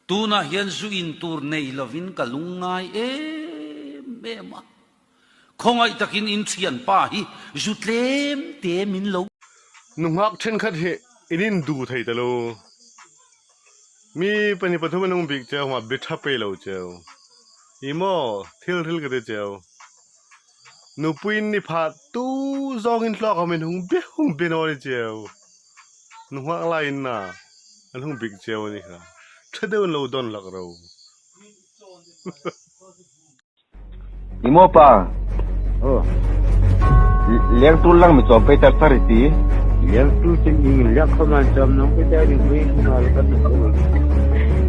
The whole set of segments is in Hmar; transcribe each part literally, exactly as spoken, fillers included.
Tuna hian zu in tur nei lovin ka lungngai em em a. Khawngaih takin in thianpa hi zu tlem te min lo. Nunghak ṭhenkhat hi in indu thei ta lo. Mi pahni pathum an hung bik cheu, hma bi ṭha pei lo cheu. I maw, thil hril ka ti cheu. Nupui ni phat tu zawng in thlawk a min hung bi, hung bi naw ni cheu. Nunghak lai in na, an hung bik cheu a ni kha. Ṭha deuin lo dawn hlak ro. I maw pa? Oh. Lengtu lang mi chawm pei ta sar i ti. Lengtu chin i leng khawm an chawm nawk pei ta ni hui nal kan ko.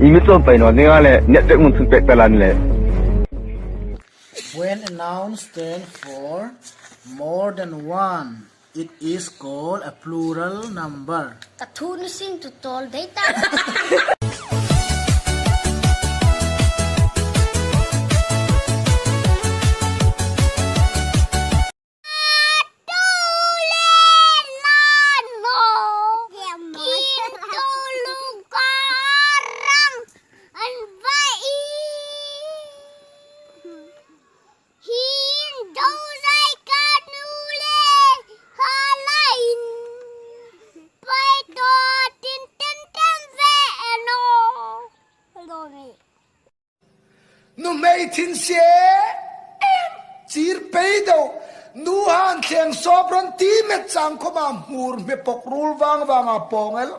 I mi chawm pei naw ni nga le, net pek mun thun pek ta lan le. When a noun stand for more than one, it is called a plural number. Ka thu ni sin tu tol dei ta. Hin do zai ka nu le ha la in. Pai to tin ten ten ve eno. Lo mi. Nuhmei thin se em chir pei do. Nu han thleng sawp ron ti met chang khawma hmur hme pawk rul vang vang a pawng el.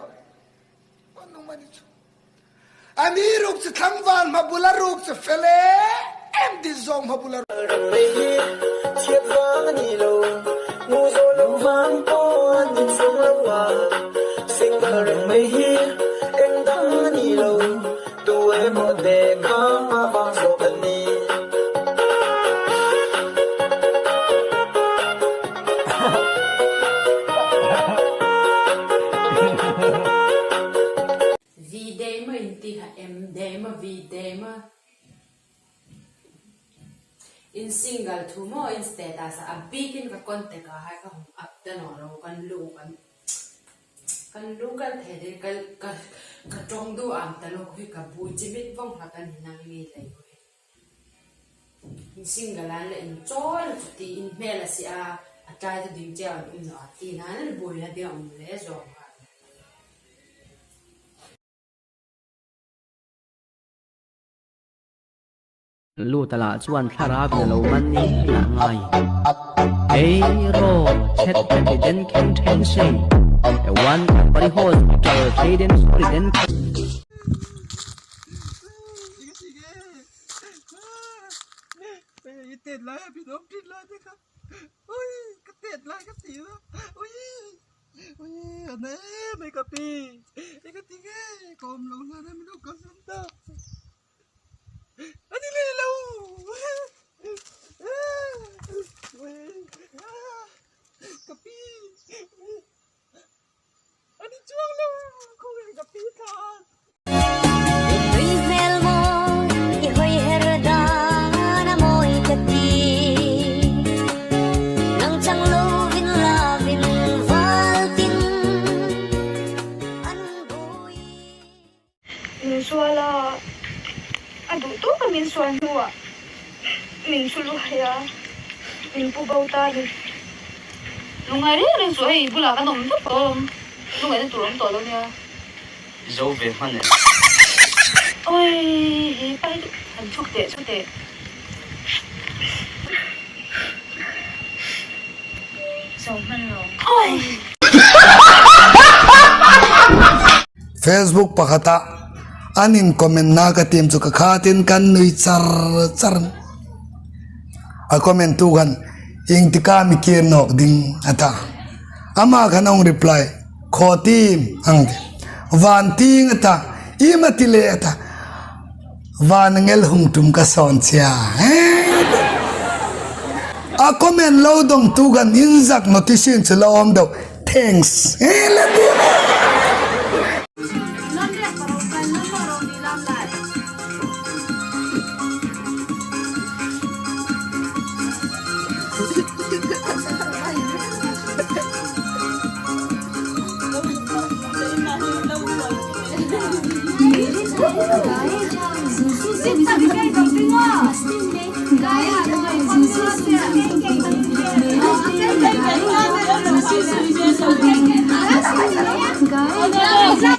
Amiruokchu tlangval hma bula ruok chu fel em, em dit zawng hma bula. Thiat vang a ni lo, mu zo lo vang pawh an inzawm lo a. Single reng mai hi eng dang a ni lo, tu emaw te kha a vang zawk a ni. Vi dei maw in ti kha, em dei maw, vi dei maw. In single thu maw, in status a bikin ka contact a hai ka hung up ta naw lo, kan lu kan, kan lu kan thei dei, ka, ka, ka ṭawng duh am ta lo, hi ka bu chimit vawng kha kan hi nang mi lei. In single an le in chawl chu ti in hmel a si a, a tlai ta ding che an um naw a, ti nan buaina ding a um le zawng kha. Lu tala chuan thlarau in a lo man ni na ngai. Ei ro, chet ka ti den khen then sei. E wan pari hospital thei den suri den. I tet lai a, bi dawm tit lai te kha. Ui, ka tet lai ka ti lo. Ui, ui, a nei mai ka pi. I ka ti nge, kawm lo hlan a mi lo ka hlum ta. A ni le lo. Ui, ka pi. A ni chuang lo, khawngaih ka pi kha. Tui hmel maw, i hawi her dan a mawi ka ti. Nang chang lovin lovin val tin an buoi. Min sual a, a duh tawka min sual hnuah min chu lu hai a, min pu bo ta ni. Lungngai reng reng chu hei bula kan awm tawp awm. Lungngaina tur awm tawh lo nia. Zo ve hman e. Oi, he pai tu, an chuk te, chuk te. Zo hman lo. Oi. Facebook pakhata an in comment na ka tiem chu ka khatin kan nui char char. A comment tu khan, "Iengtika mi kir nawk ding?" a ta. Ama khan a hung reply, "Khaw tim," ang ti. "Van ting," a ta. "Ieng am a ti le?" a ta. "Van ngel hung tum ka sawn chia." A comment lo dawng tu khan in zak notice chu lo awm deuh. Thanks.